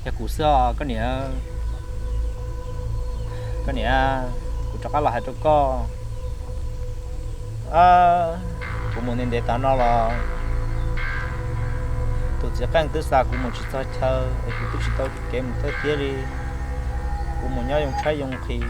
Yog kuv xwb os koj niam. Koj niam, kuv rov qab los hais rau koj, kuv mus ntev ntev tas no los tus txiv qeej twb xa kuv mus tsis txog chaw es kuv twb tsis tau kev mus thawj thiab li. Kuv mus nyob yoo tshaib yoo nqhis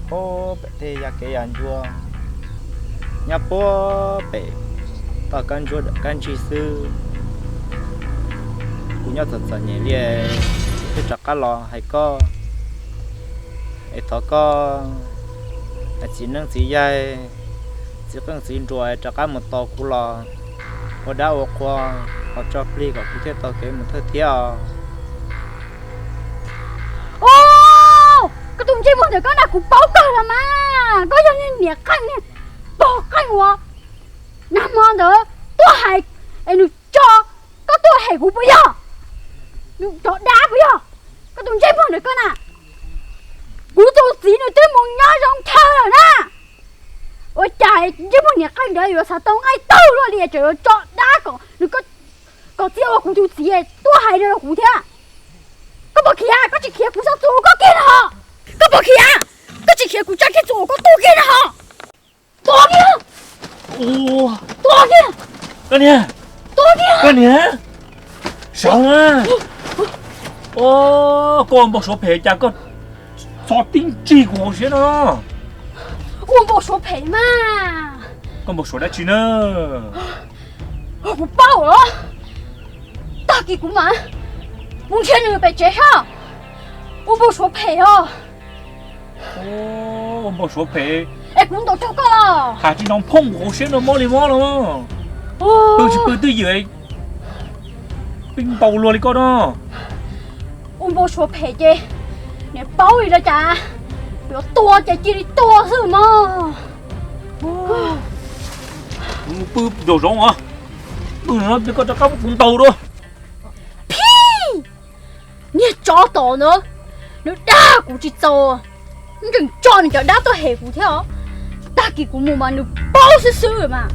puag pem tej yaj kev yaj ncua, nyob puag pem toj kab ntsuab kab ntsig xwb. Kuv nyob txom txom nyem li, kuv thiaj rov qab los hais koj, es thov koj, txiv neeb txiv yaig, txiv qeej txiv nruas rov qab mus tos kuv los ua dab ua qhua, ho tso plig kom kuv thiaj tau kev mus thawj thiab os. Koj tus ntsej muag ntawm koj na kuv paub kawg los mas, koj yog niag niam qeej niag pog qeej uas nag hmo ntawd tuaj hais es nws tso koj tuaj hem kuv puas yog? Nws cov dab puas yog? Koj tus ntsej muag ntawm koj na, kuv tus txiv nws twb mus nyob zoo chaw lawm na. Ua cas ntsej muag niam qeej ntawd yuav xav tau nqaij tawg luaj li tseem yuav tso dab kom nws, kom txia ua kuv tus txiv tuaj hais rau kuv thiab? Koj puas khiav? Koj tsis khiav kuv txhob txuas koj kiag no. Koj puas khiav? Koj tsis khiav kuv tsam kiag txuas koj tuag kiag no. Tuag kiag! Tuag kiag! Koj niam, koj niam, sawv na. Koj ua npau suav phem cas koj txhob tib ntsig kuv hauv siab no. Ua npau suav phem mas. Koj npau suav dab tsi na? Kuv paub lawm, tag kis kuv mam mus nrhiav nws pem tsev sab. Ua npau suav phem os. Ua npau suav phem es kuv ntaus raug koj los? Has tsis noo phooj kuv hauv siab no mob li mob no. Pw tsis pw twj ywm, peb ntaus luag li koj no. Ua npau suav phem ces niam paub li no cas, yuav tua ces cia li tua xwb mog. Kuv mus pw nraum zoov os, pw no ces koj rov qab muab kuv ntaus dua. Phij! Niag tsov tom ntawd, nws dag kuv tsis txaus, nws tseem tso nws cov dab tuaj hem kuv thiab os. Tag kis kuv mus mas nws paub xwb xwb mas.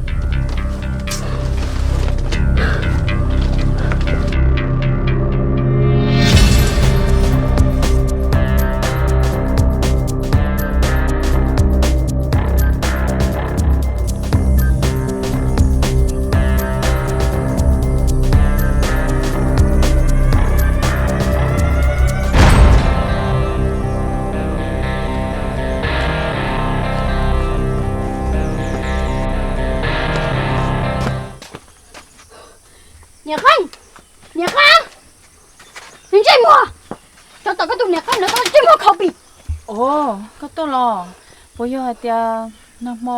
Niam Qeej, niam Qeej, ntsej muag, tsov tom koj tus niam Qeej no koj ntsej muag khaus pim. Os, koj tuaj los? Puas yog hais tias nag hmo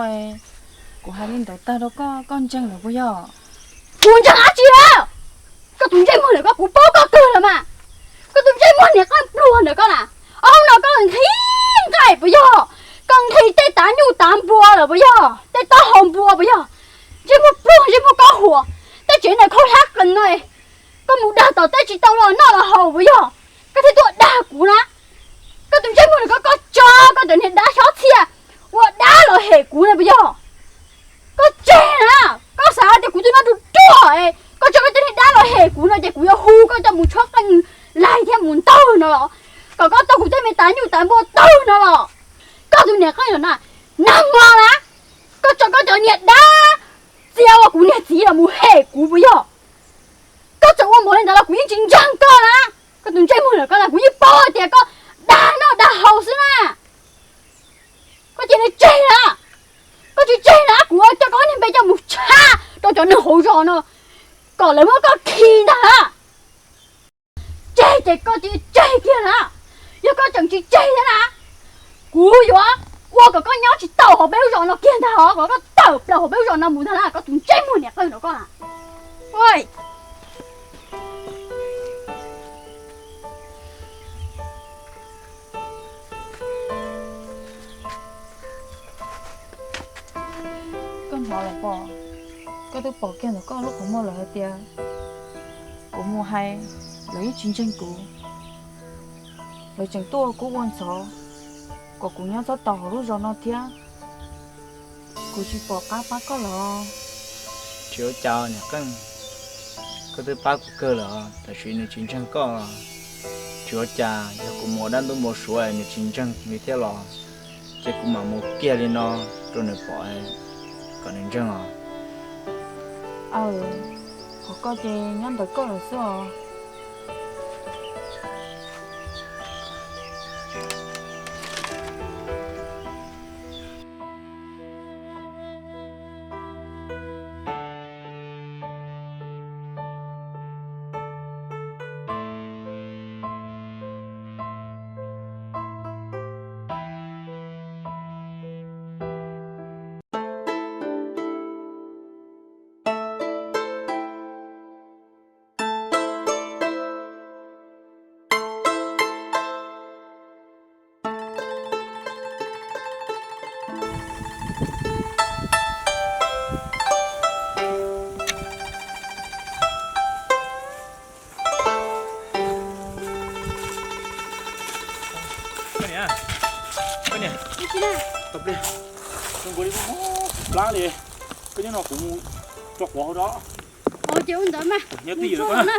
kuv hais li ntawd tag rau koj, koj ntseeg lawm puas yog? Kuv ntseeg dab tsi? Koj tus ntsej muag ntawm koj kuv paub koj kawg los mas. Koj tus ntsej muag niam qeej pluag ntawm koj na, ob hnub no koj nqhis nqaij puas yog? Koj nqhis tej tav nyuj tav npua lawm puas yog? Tej taub hau npua puas yog? Ntsej muag pluag ntsej muag kob huam, tej tsev ntawm khaub hlab qees no koj mus dag tom teb tsis tau los noj los haus puas yog? Koj thiaj tuaj dag kuv na. Koj tus ntsej muag ntawm koj, koj tso koj cov niag dab xyob txhia ua dab los hem kuv na puas yog? Koj tseg na, koj xav tias kuv twb noj ruaj ruaj es koj tso koj cov niag dab los hem kuv no ces kuv yuav hu koj coj mus tshuab qeej laig thiab mus ntawg no los, kom koj tau kuv tej me tav nyuj tav npua tawg no los? Koj tus niam qeej yom na, nag hmo na, koj tso koj cov niag dab txia ua kuv niag txiv los mus hem kuv puas yog? Koj txawm ua npaum li ntawd los kuv yeej tsis ntseeg koj na. Koj tus ntsej muag ntawm koj na kuv yeej paub tias koj dag noj dag haus xwb na. Koj cia li tseg na. Koj tsis tseg na kuv coj koj niag npe coj mus tshaj rau cov neeg hauv zos no kom lawv muab koj khi ntag na. Tseg ces koj cia li tseg kiag na. Yog koj tseem tsis tseg thiab na, kuv yuav ua kom koj nyob tsis tau hauv peb lub zos no kiag ntag, kom koj tawm plaws hauv peb lub zos no mus ntag na, koj tus ntsej muag niam qeej ntawm koj na. Koj hnov lawm pob? Koj twb pom kiag ntawm koj lub qhov muag lawm hais tias kuv mus hais, lawv yeej tsis ntseeg kuv. Lawv tseem tuaj ua kub ua ntxhov kom kuv nyob txhob tau hauv lub zos no thiab. Kuv tsis pom qab pab koj los. Tsis ua cas niam qeej, koj twb pab kuv kawg lawm, tab sis nws tsis ntseeg koj los. Tsis ua cas, yog kuv mus ua dab ntub npau suav nws tsis ntseeg li thiab los, ces kuv mam mus kiag li no rau nws pom kom nws ntseeg os. Aw, qhov koj ces nyob ntawm koj lawm xwb os. Koj niam, koj niam, tau pliag, zoo nkaus li mob plab li. Koj nyob no kuv mus tso quav hauv tso. Nyob twj ywm na.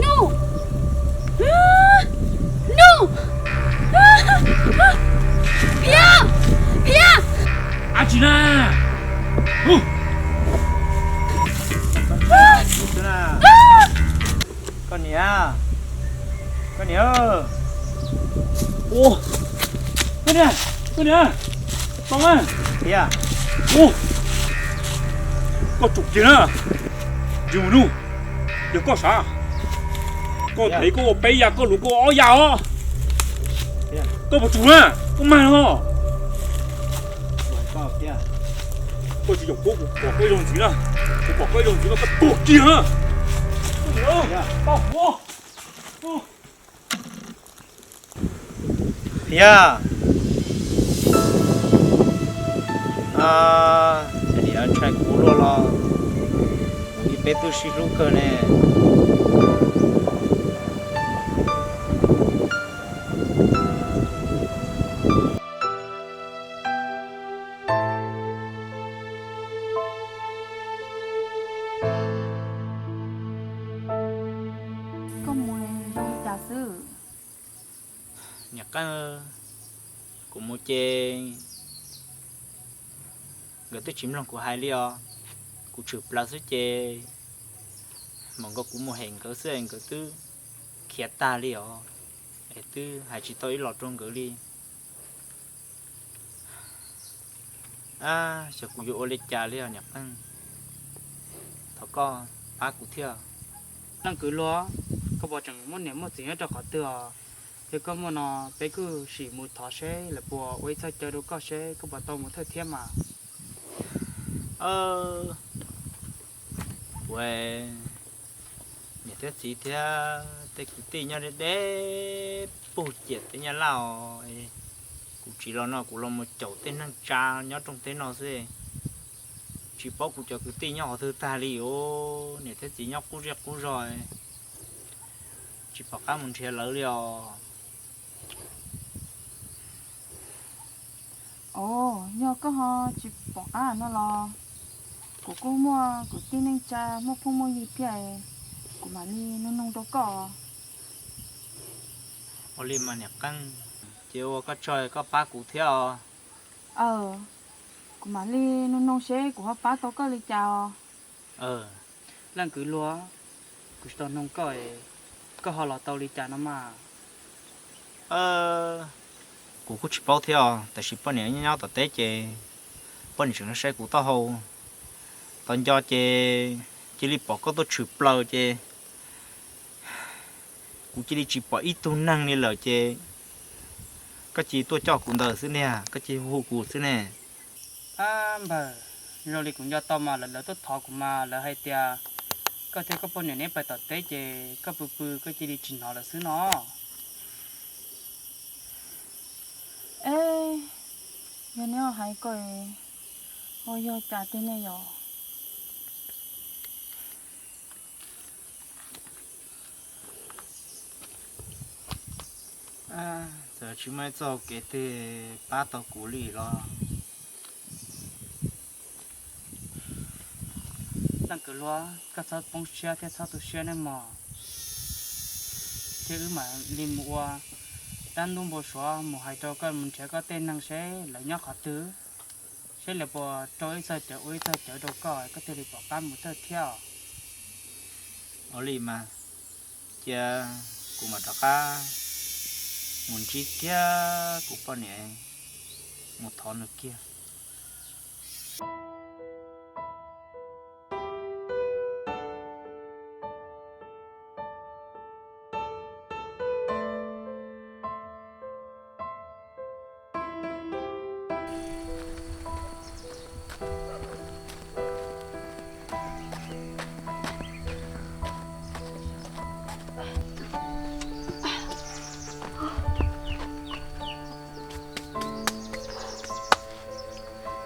Nug, nug, phiab, phiab. Ab tsi na. Koj niam, koj niam. Ua, koj niam, koj niam, tau na. Ua, koj tsum kiag na. Tsis mus nug, yog koj sav, koj ntev koj ua peb yas, koj luv koj ua ob yas os. Koj puas tsum na, koj mag no. Koj tsis yaum kuv, kuv pom koj ib zaug ntxiv na, kuv pom koj ib zaug ntxiv no koj tuag kiag na. Thiab, nim no ntshai kuv luaj los kuv ib peb tug sib hlub kawg ne. Koj mus zoo li cas xwb? Niam Qeej, kuv mus ces nkawd twb tsis mloog kuv hais li os. Kuv tshwm plaws xwb ces mam nkaus kuv mus hem nkawd xwb es nkawd twb khiav tag li os, es twb hais tsis tau ib los rau nkawd li. Ab, xyov kuv yuav ua li cas li os niam Qeej, thov koj pab kuv thiab. Leej kwv Luag, koj puas tseem muaj niam muaj txiv nyob rau qhov twg os? Yog koj muaj no peb kuj sim mus thov seb lawv puas ua ib txoj cai rau koj seb koj puas tau mus thawj thiab mas. Kuv niam thiab txiv thiab tej kwv tij nyob deb deb puag ciam teb Nyab Laj os. Kuv tsis los no kuv los mus caum tej neeg tsa nyob rooj teb no xwb. Tsis paub kuv cov kwv tij nyob qhov twg tag li os, niam thiab txiv nyob qub zej qub zog, tsis pom qab mus nrhiav lawv li os. Os, yog koj ho tsis pom qab no los kuv kuj muaj kuv tib neej tsa muaj phooj muaj ywg thiab, kuv mam li nug noog rau koj. Ua li mas niam Qeej, ces ua koj tsaug koj pab kuv thiab os. Aw, kuv mam li nug noog seb kuv ho pab tau koj li cas os. Leej kwv Luag, kuv tsis tau noog koj, koj ho los tau li cas no mas? Kuv kuj tsis paub thiab os, tab sis poj niam nyob tom teb ces poj niam tseem saib kuv taub hau, tau nco ces cia li pom koj tuaj tshwm plaws ces kuv cia li tsis pom ib tug neeg li lawm ces koj cia li tuaj coj kuv ntawd xwb ne, koj cia li hu kuv xwb ne. Ab npawg, zoo li kuv nco tau mas lawv, lawv tuaj thov kuv mas lawv hais tias koj thiab koj poj niam neb pais tom teb ces koj pw pw koj cia li tsis hnov lawm xwb no. Es, yog neb hais ko, ho yog cas tiag ne yom? Txawm tsis muaj ib txoj hau kev twg pab tau kuv li los. Leej kwv hluas, koj txhob poob siab thiab txhob tu siab nawb mog. Thiab wb mam li mus ua dab ntub npau suav mus hais rau koj, mus nrhiav koj tej neeg seb lawv nyob qhov twg, seb lawv puas rau ib txoj cawv ua ib txoj cawv rau koj, koj thiaj li pom qab mus tawm thiab os. Ua li mas, cia kuv mam rov qab mus ntsib kiag kuv poj niam, mus thov nws kiag.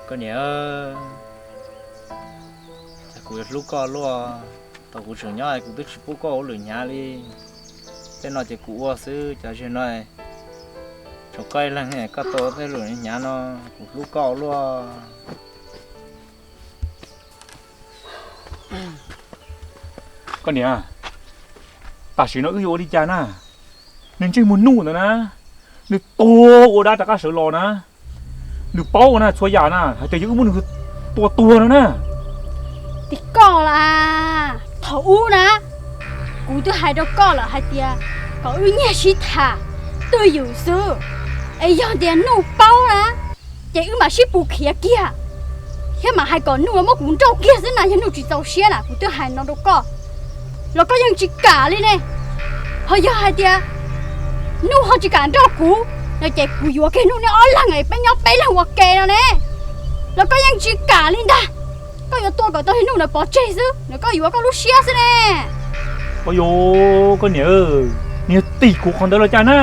Koj niam, kuv yuav hlub koj luaj. Thaum kuv tseem nyob kuv twb tsis pub koj ua lwm hnyav li. Tej no ces kuv ua xwb, cov zej no tsuas koj ib leeg koj tau tej lwm hnyav no, kuv hlub koj luaj. Koj niam, tam sim no wb yuav ua li cas na? Nws ntsej muag nuj ntawd na, nws tuag ua dab rov qab sawv los na. Nws paub na, txhua yam na, hais tias yog wb muab nws tua tuag no na. Tij koj las, thaum ub na, kuv twb hais rau koj lawm hais tias kom wb nyiag sib tham twj ywm xwb, es yog tias Nuj paub na, ces wb mam sib pus khiav kiag, thiab mam hais kom Nuj muab kuv nrauj kiag xwb na, yog Nuj tsis txaus siab na, kuv twb hais no rau koj los koj yeej tsis kam li ne. Ho yog hais tias Nuj ho tsis kam nrauj kuv no ces kuv yuav kiag Nuj niag ob leeg es peb nyob peb leeg ua ke no ne, los koj yeej tsis kam li ntag. Koj yuav tua kom tau Nuj ntawd pov tseg xwb, koj yuav koj lub siab xwb ne. Ua yog koj niam, nws yog tim kuv qhov ntawd los cas na?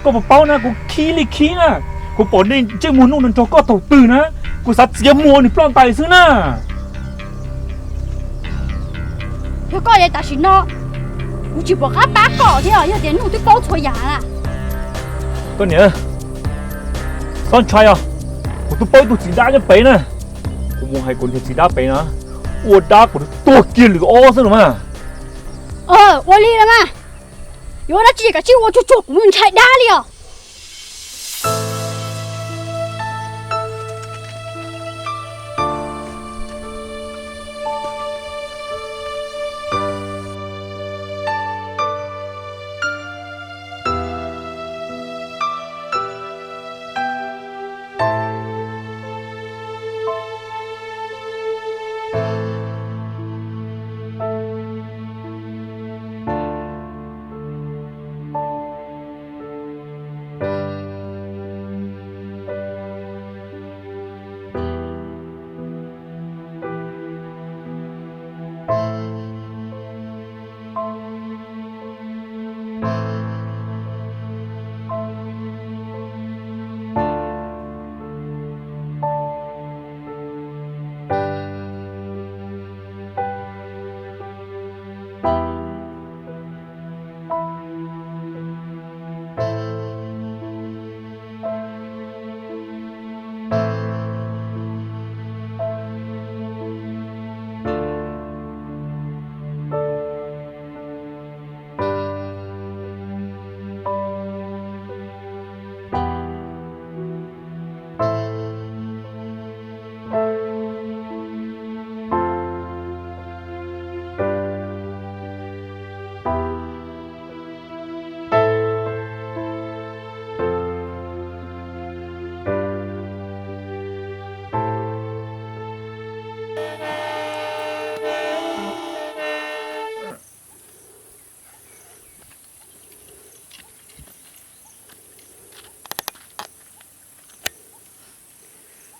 Koj puas paub na, kuv khib li khib na, kuv pom nej ntsej muag Nuj no nrog koj thaum twg na, kuv xav txiav muag nws ploj ntais xwb na. Yog koj es tam sim no kuv tsis pom qab pab koj thiab, yog tias Nuj twb paub txhua yam na. Koj niam, txhob ntshai os, kuv twb paub ib tug txiv dab nyob pem na, kuv mus hais kuv niag txiv dab pem na, ua dab kuv tuag kiag lwm ob xwb los mas. Ua li los mas, yuav dab tsi kav tsij ua tsuag tsuag, kuv ntshai dab li os.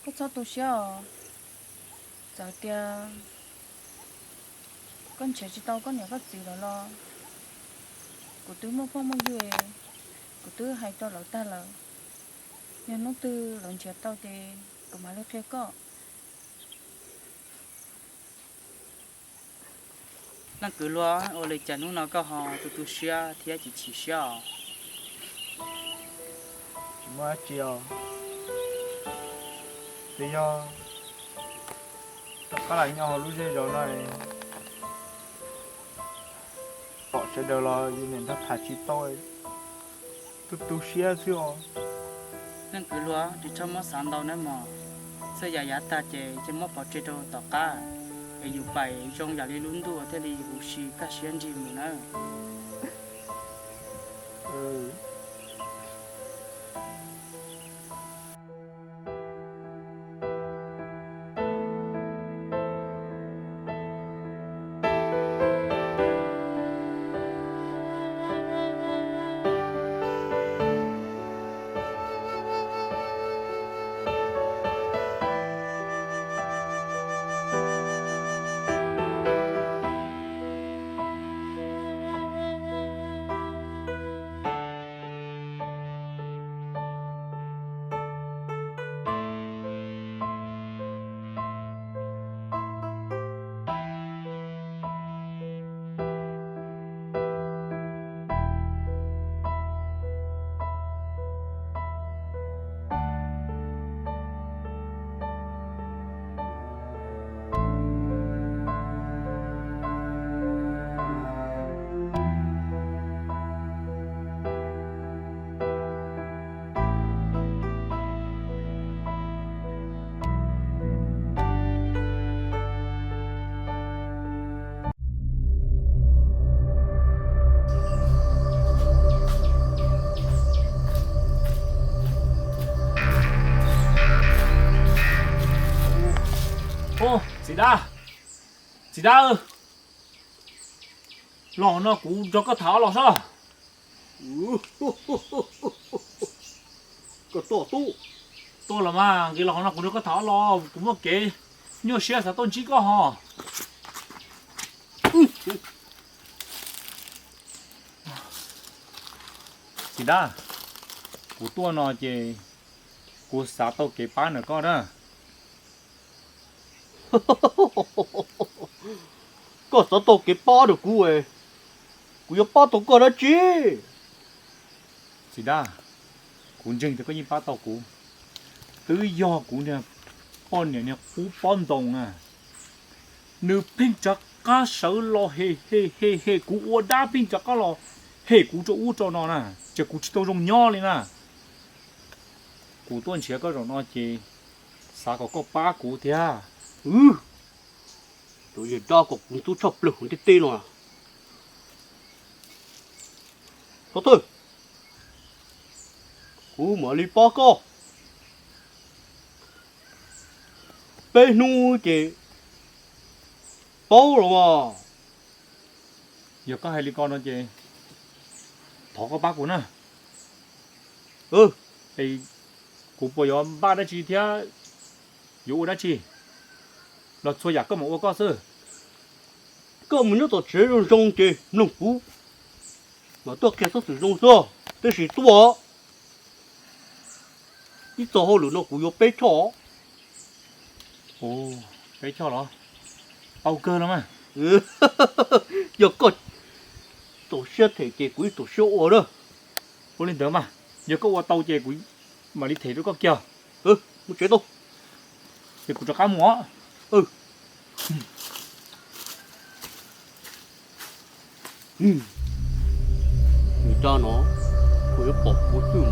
Koj txhob tu siab os. Txawm tias koj nrhiav tsis tau koj niam koj txiv lawm los kuv twb muaj phooj muaj ywg, kuv twb hais rau lawv tag lawm. Yog hnub twg lawv nrhiav tau ces kuv mam li qhia koj. Leej kwv hluas, ua li cas hnub no koj ho tu tu siab thiab chim chim siab os? Ua dab tsi os? Twb yog rov qab los nyob hauv lub zej zos no, pom sawv daws los yus niam nrog tham tsis tau, tu tu siab xwb os. Leej kwv hluas, tsis txhob muab xav ntau nawb mog. Txhua yam yav tag ces cia muab pov tseg rau tom qab, es yus pais zoo yam li lub ntuj thiaj li huv si kaj siab nrig mus nawb. Txiv dab, txiv dab, los no kuv nrog koj tham ob los soj. Koj tuaj tub. Tuaj los mas, nqis los no kuv nrog koj tham ob los, kuv muaj kev nyuaj siab xav tuaj ntsib koj ho. Txiv dab, kuv tuaj no ces kuv xav tau kev pab ntawm koj na. Koj xav tau kev pab ntawm kuv, kuv yuav pab tau koj dab tsi? Txiv dab, kuv ntseeg tias koj yeej pab tau kuv. Twb yog kuv niag poj niam niag qub pob ntoo na, nws pheej rov qab sawv los he he he he kuv ua dab, pheej rov qab los hem kuv rau ub rau no na, ces kuv tsis tau zoo nyob li na. Kuv tuaj nrhiav koj zaum no ces xav kom koj pab kuv thiab. Tus yawg dab kom kuv ntxub tshaj plaws hauv ntiaj teb no. Xov twg, kuv mam li pab koj. Peb hnub ces paub los mas. Yog koj hais li ko no ces thov koj pab kuv na. Es kuv puas yuav npaj dab tsi thiab yuav ua dab tsi? Los txhua yam koj mam ua koj xwb. Koj mus nyob tom tsev zoo zoo ces mloog kuv, mam tuaj qhia xov xwm zoo xwb, tab sis tuaj ib txog hauj lwm no kuv yuav peb choj. Peb choj los? Tau kawg los mas. Yog koj txaus siab them ces kuv yeej txaus siab ua na. Ua li ntawd mas, yog koj ua tau ces kuv mam li them rau koj kiag. Mus tsev tau. Ces kuv rov qab mus os. Nws rab no, kuv yuav pom kuv xwb.